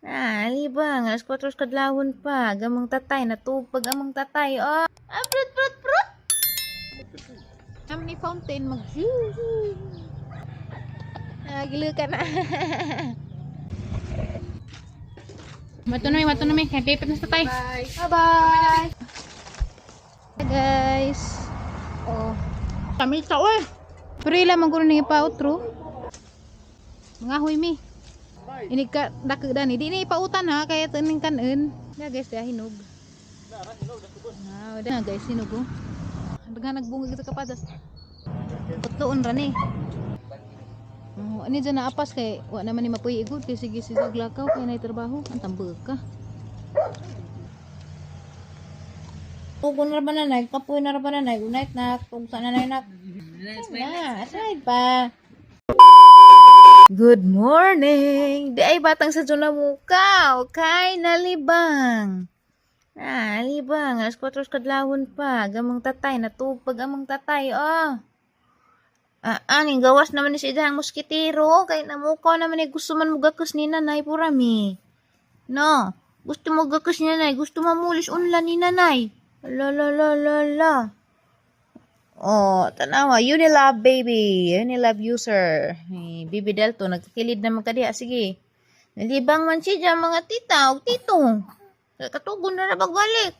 Ah, libang, alas 4 kadlawon pa. Gamang tatay, natupag amang tatay. Oh, ah, prut, prut, prut. Kami ni fountain mag. Ah, gilo ka na. Mato na mi, mato na mi. Kaya pipit na sa tatay. Bye. Bye-bye. Guys. Oh. Kami sa oy. Pero ila man guro ni ipa-outro. Mga huy mi. Ini ka dakig dani. Di ni ipautan ha kaya tuning kanon. Ya guys, dah hinog. Ah, na guys, hinog oh. Daghan nagbungag sa kapadas. Putloon ra ni. Oh, ani dyan naapas kay wa naman ni mapuy igod kay sige sige glakaw kay nay trabaho ang tambag ka. Tugon na ba nanay? Kapoy na ba nanay? Good night, nak. Tugsa na nanay, nak. Na, aside pa. Good morning! Di ay batang sa na muka. Okay, nalibang. Ah, libang. Alas 4 kadlawon pa. Gamang tatay. Natupag amang tatay. Oh. Ah, aning gawas naman ni si idahang moskitero. Kay namukaw naman ni gusto man mugakus ni nanay purami. No. Gusto mo gakus ni nanay. Gusto mamulis unla ni nanay. La la la la la. Oh, tanawa. Unilab baby. Unilab user. Eh, Bibi Delto, nagkakilid naman ka diha. Sige. Nalibang man siya dyan, mga tita o tito. Katugon na na pagbalik.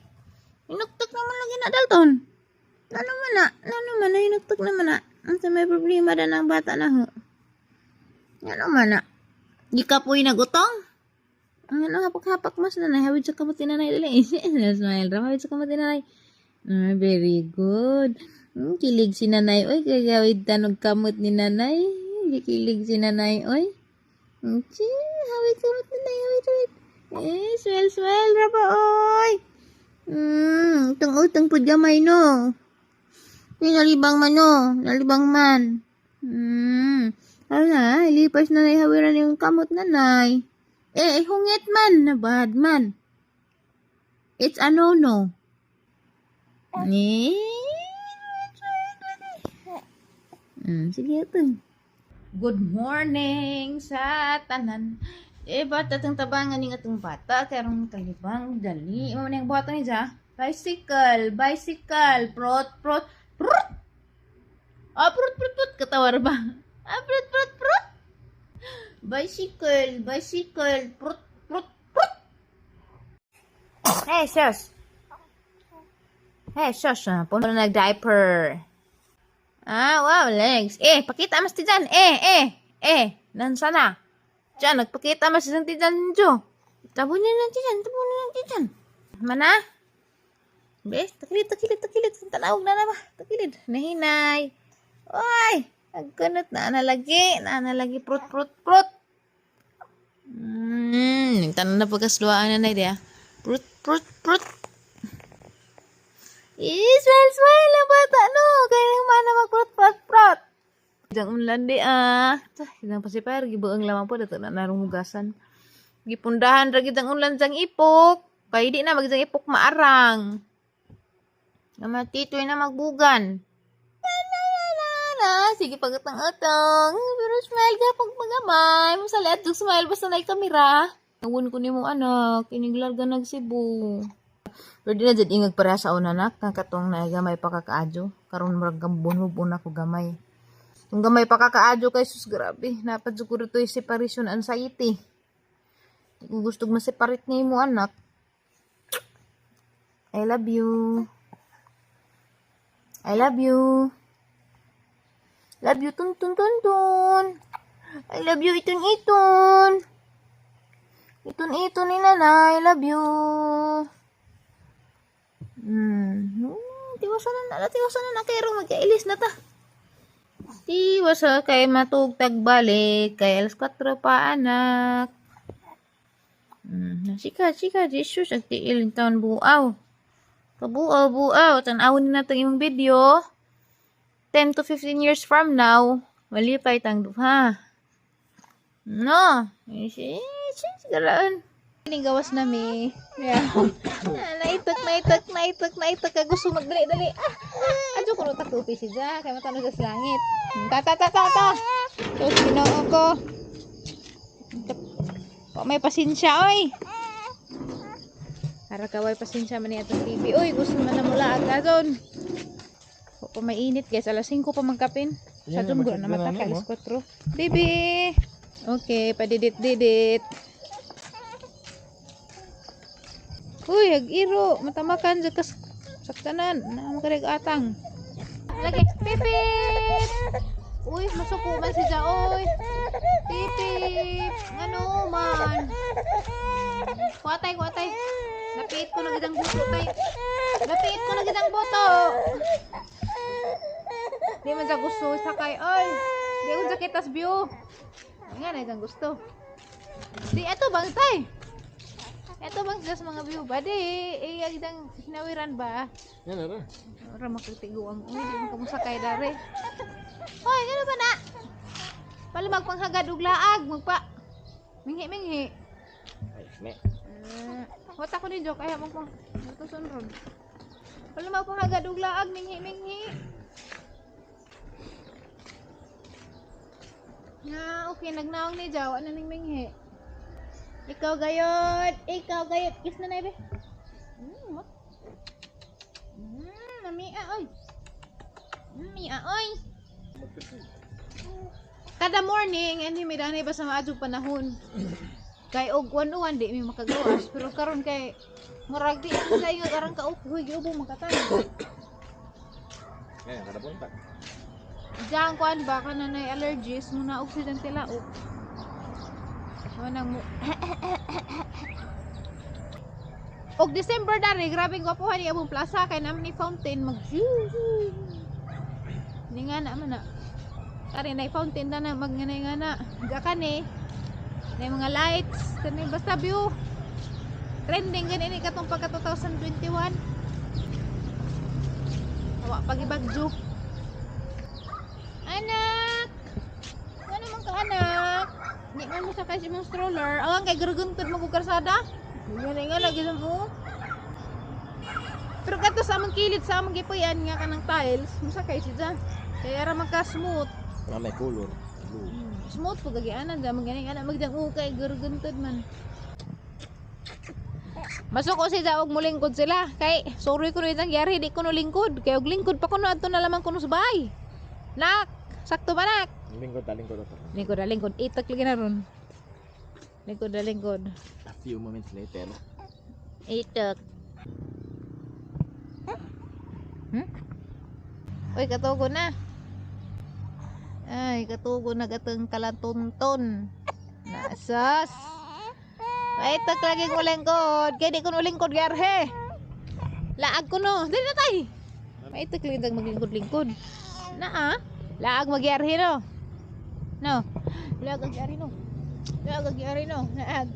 Inuktok naman lagi na, Dalton. Ano man na? Ano man na? Inuktok naman na. Ang sa may problema na ng bata na ho. Ano man na? Di ka po'y nagutong? Ang ano, hapak-hapak mas nanay. Hawid sa kamuti nanay. Dali. Smile. Hawid sa kamuti nanay. Ah, very good. Kilig si nanay. Oy, kagawid tanog kamot ni nanay. Kilig si nanay. Oy. Chi, hawid kamot nanay. Hawid, hawid. Eh, swell, swell. Raba, oy. Utang-utang po gamay, no. Ay, nalibang man, no. Nalibang man. Ano na, ilipas na hawiran yung kamot nanay. Eh, hungit man, na bad man. It's a no-no. Eh, sige ito. Good morning sa tanan. Eh, bata tang tabangan ning atong bata karon kalibang dali. Mo na yung bata ni ja. Bicycle, bicycle, prot prot prot. Ah, prot prot prot katawar ba? Ah, prot prot prot. Bicycle, bicycle, prot prot prot. Hey, sus. Hey, sus, ah, puno na nag-diaper. Ah, wow, legs. Eh, pakita mas ti dyan. Eh, eh, eh, nansa na. Diyan, nagpakita mas isang ti dyan, Jo. Tabunin na ti dyan, tabunin na ti dyan. Mana? Bes, takilid, takilid, takilid. Tanawag na na ba? Takilid. Nahinay. Oy, agkanot na analagi. Na analagi, prut, prut, prut. Tanan na pagkasluaan na na idea. Prut, prut, prut. Eh, smile, smile ang bata, no? Kaya lang mana mag-prut, prut, prut. Idang unlan di ah. Ta, idang pasipair, gibuang lamang po, dato na narong hugasan. Gipundahan ra gid ang unlan sang ipok. Kay di na magsang ipok maarang. Nga matitoy na magbugan. La la la la la. Sige pagatang-atang. Pero smile ka pag magamay. Masali at smile basta na kamera. Nawon ko nimo anak, iniglarga nagsibo. Pero di na jud ingag para sa una nak, nga katong nagamay pa kakaadyo. Karon murag gambon ako gamay. Kung gamay pa kakaadyo kay sus grabe, napad jud ko rito separation anxiety. Di ko gusto ma-separate nimo anak. I love you. I love you. Love you tun tun tun tun. I love you itun itun. Itun itun ni nanay. I love you. Tiwasan na na, tiwasan na na kay rong magkailis na ta. Tiwasa kay matugtag balik kay alas 4 pa anak. Sika, sika, Jesus, ang tiil taon buaw. Kabuaw, buaw. Tanawin na natin imong video. 10 to 15 years from now, malipay tang duha. No. Si, si, sigalaan. Kining gawas na mi. Yeah. Ah, naitak, naitak, naitak, naitak. Ka gusto magdali-dali. Ah, ah, adyo ko tak upi si Ja. Kay matano sa langit. Ta ta ta ta ta. Sus, Ginoo ko. Wa may pasensya oy. Para kaway pasensya man ni atong TV. Oy, gusto man na mula agad. Wa pa mainit, guys, alas 5 pa magkapin. Sa Yan, dun na makita mata na, kay no? alas 4. Baby. Okay, padidit-didit. Uy, ag-iro, matamakan sa kas saktanan, na makareg atang. Lagi, pipip. Uy, masuko man si Jaoy. Pipip. Ngano man? Kuatay, kuatay. Napiit ko na gid ang buto tay. Napiit ko na gid ang buto. Di man sa gusto sakay. Oy, di ko sa kitas view. Nga na isang gusto. Di eto bang tay? Eto bang sa mga view ba? Di, eh, ang hinawiran ba? Yan ara. Ora makatiguang. Uy, di man kamo sakay dare. Hoy, ngano ba na? Pala magpanghagad og laag, magpa minghi-minghi. Ay, me. Wata ko ni joke ay mo pang tuson ron. Pala magpanghagad og laag, minghi-minghi. Na, okay, nagnaong ni Jaw, ano ning minghi? Ikaw gayod, ikaw gayod. Kiss na na, ibe. What? Mami, ah, oy. Mia, oy. Kada morning, ani may danay ba sa maadjog panahon. Kay og 1:01 di mi makagawas, pero karon kay murag di sa inga karang kauk, huy giubo makatan. Yan, kada buntag. Diyan kuan ba kana nay allergies muna og silang tilaok. Mo nang mo. Og December dari, grabe gwapuhan ni abong plaza kay naman ni fountain mag ni nga na man na. Kari nay fountain na na mag nga nga na. Ga kani. Nay mga lights kani basta view. Trending gani ni katong pagka 2021. Wa pagibagyo. Anak! Ano man ka, anak? Hindi man mo sakay sa imong stroller. Awan kay gurguntod mo kog karsada. Nga nga lagi sa mo. Pero kadto sa among kilid sa among gipuy-an nga kanang tiles, musakay siya. Kaya ra man ka smooth. Nga may color. Blue. Smooth po gagianan da maganing anak magdang ukay gurguntod man. Masuk ko siya og mulingkod sila kay sorry ko nitang gyari di ko no lingkod kay og lingkod pa kuno adto na lamang kuno sa bahay. Nak, sakto ba nak? Lingkod ta, lingkod ta. Lingkod na lingkod, itak lagi na ron. Lingkod na lingkod. A few moments later. Itak. Uy, katugo na. Ay, katugo na gatong kalatunton. Nasas. Ay, itak lagi ko lingkod. Kaya di ko no lingkod, garhe. Laag ko no. Dili na tay. Ay, itak lagi tag maglingkod-lingkod. Na ah. Laag magyarhe no. No. Laag magyarhe no. Laag magyarhe no. Laag.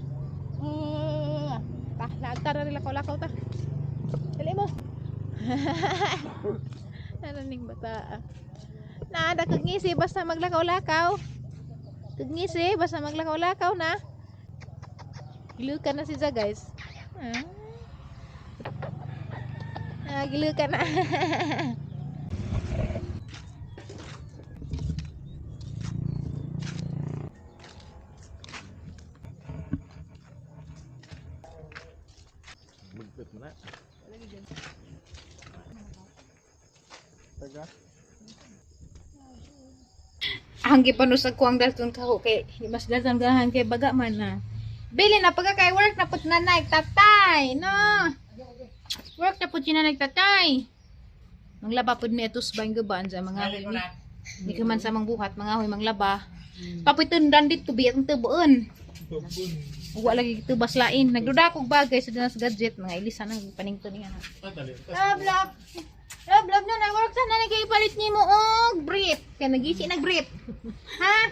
Ta, laag ta na lakaw-lakaw ta. Dali mo. Ano ning bata? Ah. Naada kag ngisi basta maglakaw-lakaw. Kag ngisi basta maglakaw-lakaw na. Gilukan na siya, guys. Ah. Ah, gilukan na. Magpit mo na. Taga. Ang gipanusag ko ang dalton kako kay di mas dalton gahan kay baga man na. Bili na pagka kay work na pud nanay tatay no. Work na pud nanay tatay. Manglaba pud mi atos bang gaban sa mga huy mi. Di ka man sa mangbuhat mga huy manglaba. Papitundan dito bi ang tubuon. Wa lagi tubas lain. Nagduda kog bagay sa dinas gadget mga ilisa nang panington niya. Love, love. Love, love na nag-work sa nanay kay ipalit nimo og brief. Kay nagisi nag brief. Ha?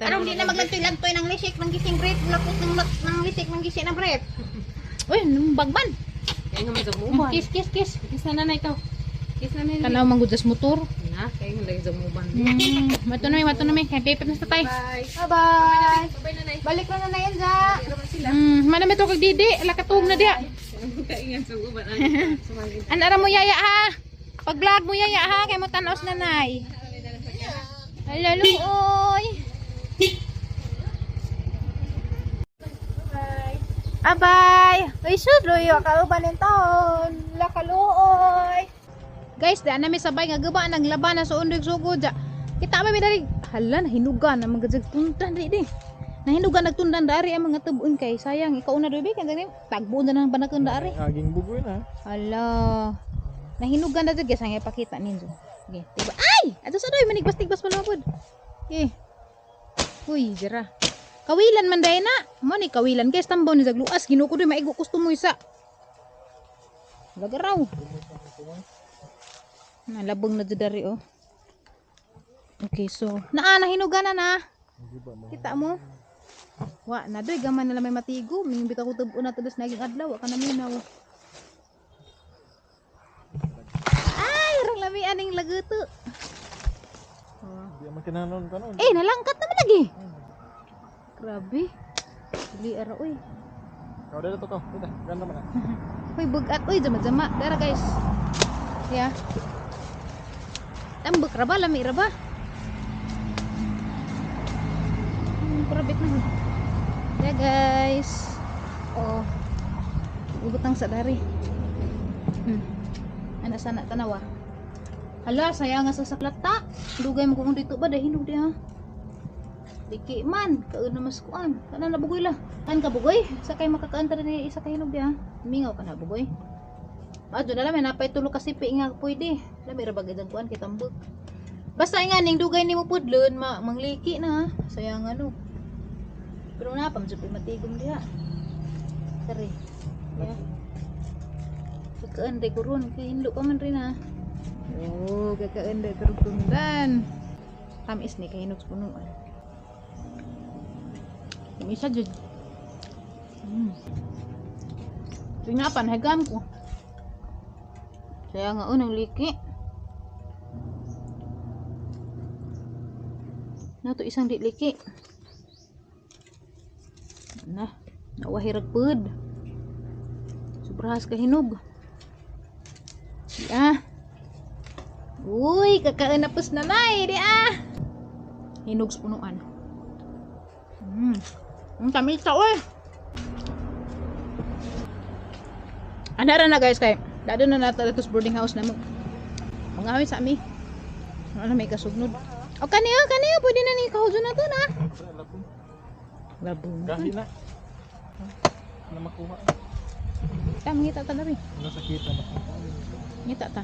Aron di na maglantoy-lantoy ng lisik ng gising brief, lakot ng lisik ng gising ng brief. Uy, numbag man. Kaya nga mazamuban. Kiss, kiss, kiss. Kiss na nanay ikaw. Kiss na nanay. Tanaw man gud sa motor. Na, kaya nga lagi zamuban. Mato na mi, mato na mi. Kay pipit na sa tay. Bye. Bye-bye. Bye nanay. Balik na nanay Enza. Pero man sila. Mana mi to kag didi, lakatug na diya. Kaingan sa uban. Sumangin. Anara mo yaya ha. Pag vlog mo yaya ha, kay mo tanaws nanay. Alalo oy. Abay! Uy, sus, luyo kauban ng taon. Lakaluoy. Guys, daan nami sabay nga guba nang laban na sa undig sugod. Ja. Kita may dari. Hala, nahinugan ang mga tundan di di. Nahinugan nagtundan dari ang mga tubuon kay sayang ikaw na doy kay gani tagbuon na ng banakon dari. Aging bugoy na. Hala. Nahinugan na jud guys, ang ipakita ninyo. Okay, tiba. Ay! Ato sa doy manigbas-tigbas man pod. Eh. Uy, jara. Kawilan man dahil na. Mo ni kawilan guys, tambaw ni zagluas Ginoo ko doy maigo gusto mo isa. Lagaraw. Nalabong na jud dari oh. Okay, so naa nahinugan na na. Kita mo? Wa na doy gamay na lang may matigo. Mingbi ka ko tubo na tudos naging adlaw, wa ka na minaw. Ay, rang lami aning laguto. Di man kinanon kanon. Eh, nalangkat naman lagi. Grabe. Dili ara oy. Kau dito to kau. Dito, ganda man. Hoy, bugat oy, jama-jama. Dara guys. Ya. Tambak ra ba lami ra ba? Kurabit na. Yeah guys. Oh. Ubutang sa dari. Ana sana tanawa. Hala, sayang nga sa saklata. Dugay mo kung dito ba dahil hinog di ha. Diki man, kaon na mas kuan. Kana na bugoy la. Kan ka bugoy? Sa kay makakaan ta ni isa ka hinog di ha. Mingaw ka na bugoy. Adyo na lang may napay tulo ka sipi nga pwede. Lami ra bagay kuan kay tambok. Basta nga ning dugay nimo pudlon ma mangliki na ha. Sayang ano. Pero na pa jud matigom diha. Kare. Yeah. Kakaan day ko ron kay hinlo pa man rin ha. Oh, kakaan day ko tundan. Tamis ni kay hinog sa punuan. Tamis jud. Tingnan hagam ko. Kaya nga unang liki. Nato isang di liki. Na, nawahirag pud. Sobrahas ka hinog. Di ah. Uy, kakaan na pus nanay, di ah. Hinog sa punuan. Ang tamis ta oy. Anara na guys kay dado na nato dito sa boarding house na mo. Mga awit sa ami. Ano may kasugnod. O kaniyo, kaniyo pwede na ni kahudyo na to na. Labong. Gahi na. Na makuha. Ta mangita ta diri. Nasakit na makuha. Ngita ta.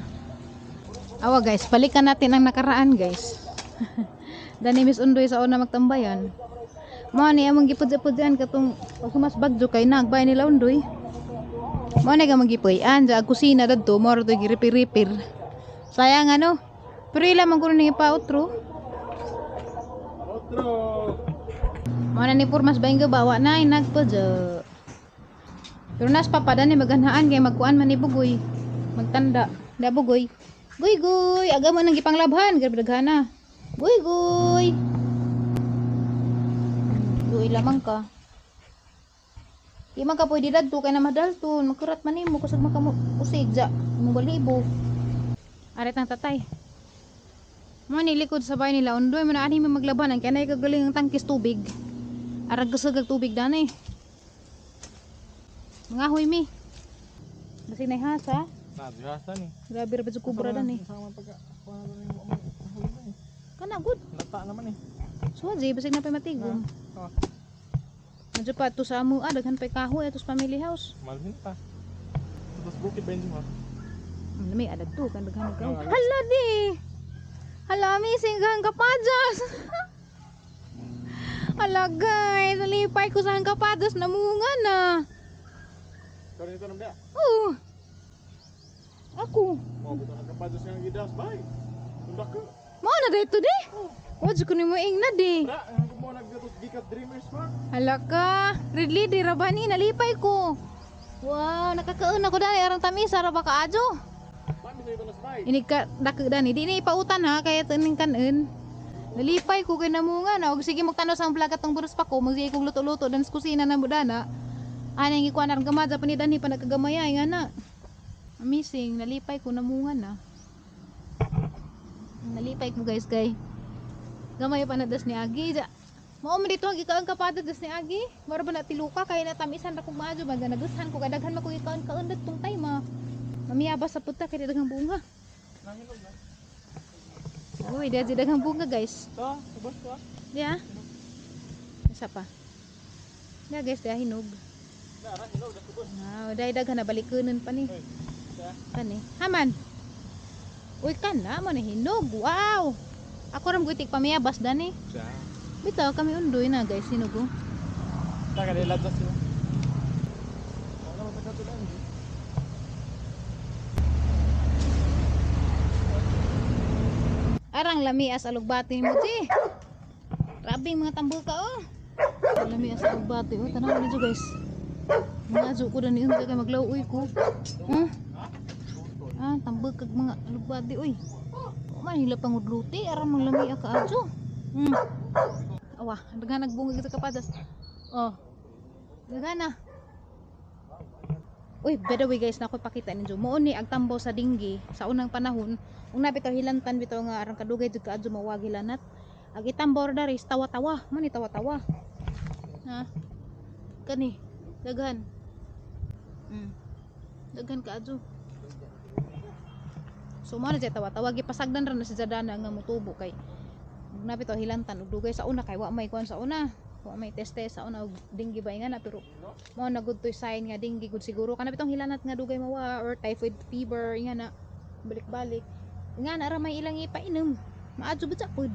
Awa guys, balikan natin ang nakaraan guys. Dani Miss Undoy sa una magtambayan. Mao ni among gipudya-pudyan katong pag humas bagyo kay nagbay nila Undoy. Mao ni ka magipuy-an sa kusina dadto mao ra to giripir-ripir. Sayang ano. Pero ila man kuno ni pa-outro. Otro. Mao na ni Purmas ba bawa na nagpudyo. Pero nas papada ni maganahan kay magkuan man ni Bugoy. Magtanda. Da Bugoy. Guy guy, aga mo nang gipanglabhan, grabe daghana. Guy guy. Guy lamang ka. Di man ka pwede dadto kay na madalton, magkurat man nimo kusog makamo usig ja, imong balibo. Aret ang tatay. Mo ni likod sa bahay nila undoy mo na ani mo maglaban ang kanay kagaling ang tangkis tubig. Arag kusog ang tubig danay. Mga huy mi. Basig na hasa. Na, dihasa ni. Grabe ra ba sa kubra dan eh. Sama pagka kuha na rin mo. Huli na eh. Kana good. Lata naman eh. So di basig na pa matigom. Ah, Medyo pa to sa amo ah, daghan pa kahoy ato sa family house. Malmin pa. Tapos bukid ba yun ha? May adag to kan daghan kahoy. No, alas. Hala di. Hala amazing kang kapajas. Hala guys, nalipay ko sa hangkapadas namunga na. Karon ito nang biya. Oh. Ako. Mo buto nang kapados nga gidas bay. Tundak ka. Mao na dito di. Wa jud ko nimo ingna di. Ra, ang mo naggatos gikat Dreamers Park. Hala ka, Red Lady ra ba ni nalipay ko. Wow, nakakaon ako dani arang tamis ra ba kaadyo. Mami sa ito nas bay. Ini ka dako dani di ni ipautan ha kaya tuning kanon. Nalipay ko kay namunga na og sige magtanaw sa vlog atong buros pa ko magsige kog luto-luto dan sa kusina na mo dana. Ana ang ikuan arang gamada pa ni danhi pa nagkagamay ay nga na. Amazing, nalipay ko namunga na. Nalipay ko guys kay gamay pa na das ni Agi. Ja. Mao man dito ang gikaon kapadas das ni Agi. Mura ba na tiluka kay na tamisan ra kog maayo ba nagustuhan ko kay daghan man ko gikaon kaon datong time ah. Mamiyabas sa puta kay daghang bunga. Nanginog na. Uy, diha daghang bunga, guys. To, ubos to. Diha. Isa pa. Diha guys, diha hinog. Na, ra hinog na ubos. Wow, dahil daghan na balikunon pa ni. Oy. Sa. Kani. Haman. Uy, kana mo na hinog. Wow. Ako ram gutik pamiyabas dani. Sa. Bitaw kami undoy na guys, hinog oh. Ta ka dila sila. Wala man ta katulan. Arang lami as alugbati mo ti. Rabing mga tambuka oh. Lami as alugbati oh. Tanaw nito guys. Mga azo ko dani unsa kay maglawuy ko. Huh? Ah, tambuk kag mga alugbati oy. O man hila pangudluti aran mang lami ka azo. Awa, daghan nagbunga kita kapadas. Oh. Daghan na. Uy, by the way guys, na ako ipakita ninyo. Mao ni ang tambo sa dinggi sa unang panahon. Una bitaw hilantan bitaw nga arang kadugay jud kaadyo mawag hilanat. Ang itambo ra dari is tawa-tawa. Mo ni tawa-tawa. Ha? Kani, daghan. Daghan kaadyo. So mo na siya tawa-tawa gipasagdan ra na si Jadana nga motubo kay na bitaw hilantan ug dugay sa una kay wa may kuan sa una. Wa may teste sa una og dinggi ba nga na pero mo na good to sign nga dinggi gud siguro kana bitong hilanat nga dugay mawa or typhoid fever nga na balik-balik nga na ra may ilang ipainom maadyo ba sa pud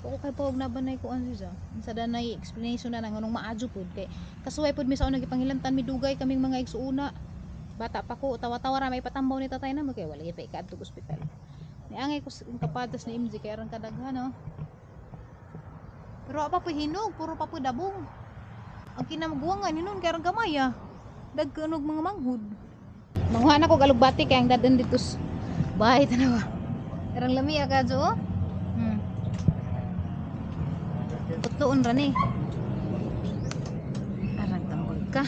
ko kay pawag na banay ko ano siya sa danay explanation na nang anong maadyo pud kay kasuway pud mi sa una gipanghilantan mi dugay kaming mga igsuuna bata pa ko tawa-tawa ra may patambaw ni tatay na mo kay wala gyud pa ikaadto ospital niangay ko sa kapadas ni MJ kay aron kadaghan oh pero apa po hinog puro pa po dabong ang kinamaguangan ni nun kay aron gamay ah dagkanog mga manghud manguha na ko alugbati kay ang dadan dito sa bahay tanawa arang lami ah kadyo oh. Putloon ra ni arang tambag ka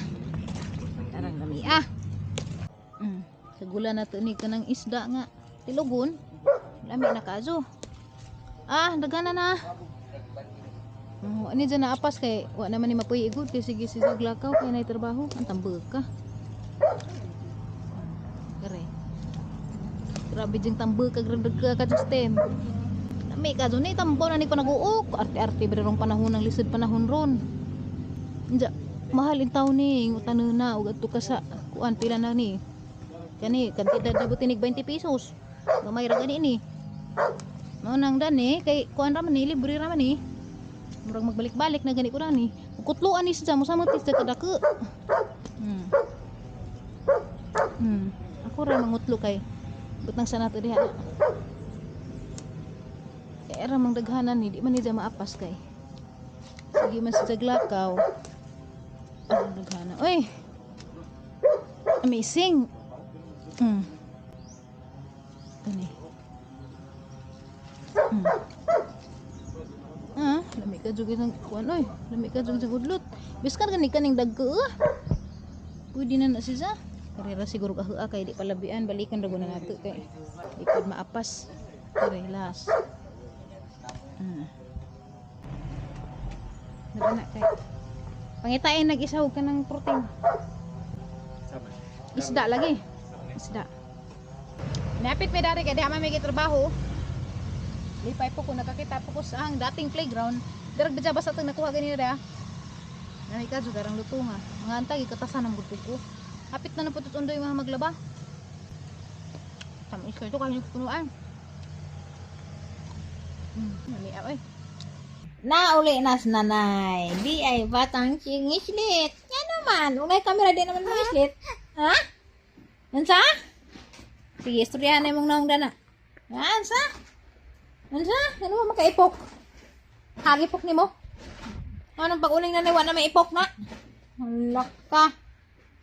arang lami ah. Sa gula na to ni kanang isda nga tilugon lami na kadyo ah daghan na na. Oh, ani dyan naapas kay wa naman ni mapuy igud kay sige si Zaglakaw kay nay trabaho ang tambag ka. Kare. Grabe jing tambag ka grande ka ka stem. Lami ka dun eh tambo na ni ko naguok. Arte-arte berong panahon ng lisod panahon ron. Inja mahal in taon ni utanon na ug adto ka sa kuan pila na ni. Kani kantidad na butinig 20 pesos. Gamay ra gani ni. Mao nang dani kay kuan ra man ni libre ra man ni. Murag magbalik-balik na gani ko rani. Kutluan ni siya mo samot siya kadako. Ako ra mangutlo kay butang sa nato diha. Kay ra mang daghanan ni di man ni siya maapas kay. Sige man siya glakaw. Ang daghana. Oy. Amazing. Kani. Ah, lami ka jud ng kuan oy. Lami ka jud sa udlot. Biskan gani kaning dagko ah. Pwede na na siya. Karera siguro ka hua kay di palabian balikan ra gud na nato kay di pud maapas. Kare las. Nagana kay. Pangitain nag-isaw ka ng protein. Sama. Isda lagi. Isda. Napit may dari kay di man may trabaho. Lipay po ko nakakita po ko sa ang dating playground. Darag bidya basta tang nakuha ganina da. Nami ka jud arang luto nga. Mga antag ikatasan ang gudto ko. Hapit na naputot undoy mga maglaba. Tamis kayo to kayo punuan. Nami oy. Nauli na si nanay. Di ay batang chingislit. Yan naman. Ungay kamera di naman mangislit. Ha? Unsa? Sige, istoryahan na imong naong dana. Unsa? Unsa? Ano mo makaipok? Hagipok nimo? Anong pag-uling nanay wa na may ipok na? Hala ka.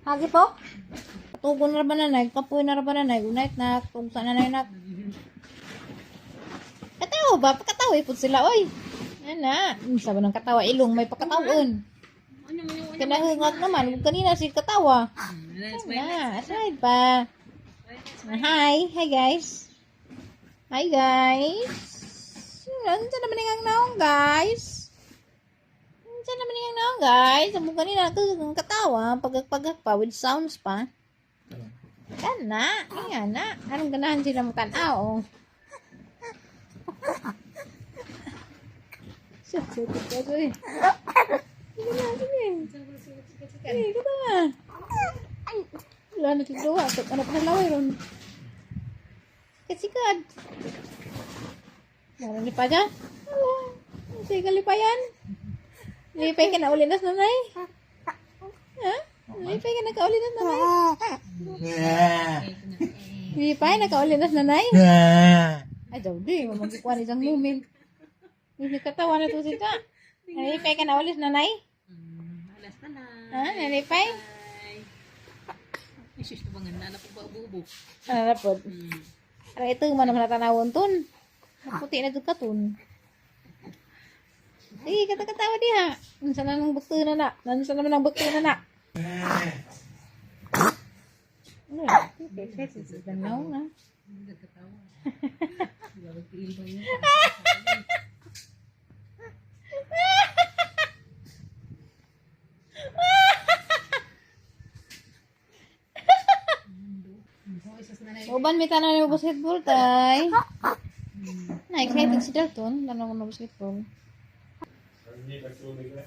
Hagipok? Tugon na ba nanay? Kapoy na ba nanay? Good night na. Tugsa nanay na. Katawa ba? Pakatawa ipod sila, oy. Ana, sa ba ng katawa ilong may pakatawon. Kinahungat naman, ug kanina si katawa. Ana, aside pa. Hi, hi guys. Hi guys. Nandiyan naman ang naong guys. Unsa naman niyang naong, guys? Amo kanina ang katawa, pagagpagak pa with sounds pa. Kana, nga na. Anong ganahan sila mo tanaw? Oh. Siya, siya, siya, siya. Ganahan sila eh. Eh, katawa. Wala na tituwa. Ano pa sa laway ron? Kasikad. Meron ni pa dyan? Wala. Sige, kalipayan. Lipay ka na uli nas nanay. Ha? Lipay ka na kauli nas nanay. Lipay na kauli nas nanay. Ay, daw di. Mamagikuan isang mumin. Hindi katawa na to sita. Nalipay ka na ulit nanay. Alas na na. Ha? Nalipay? Ay, sus, tubangan na. Ano po ba ubo-ubo? Ano na po? Aray, ito man naman natanawon tun. Puti na ka tun. Sige, kata-katawa diha. Nansa na nang bukto na na. Nansa naman ang bukto na na. Ano? Ganaw na. Uban mi tanan ni basketball tay. Na excited si Dalton, tanan ko na basketball. Hindi pagtubig na.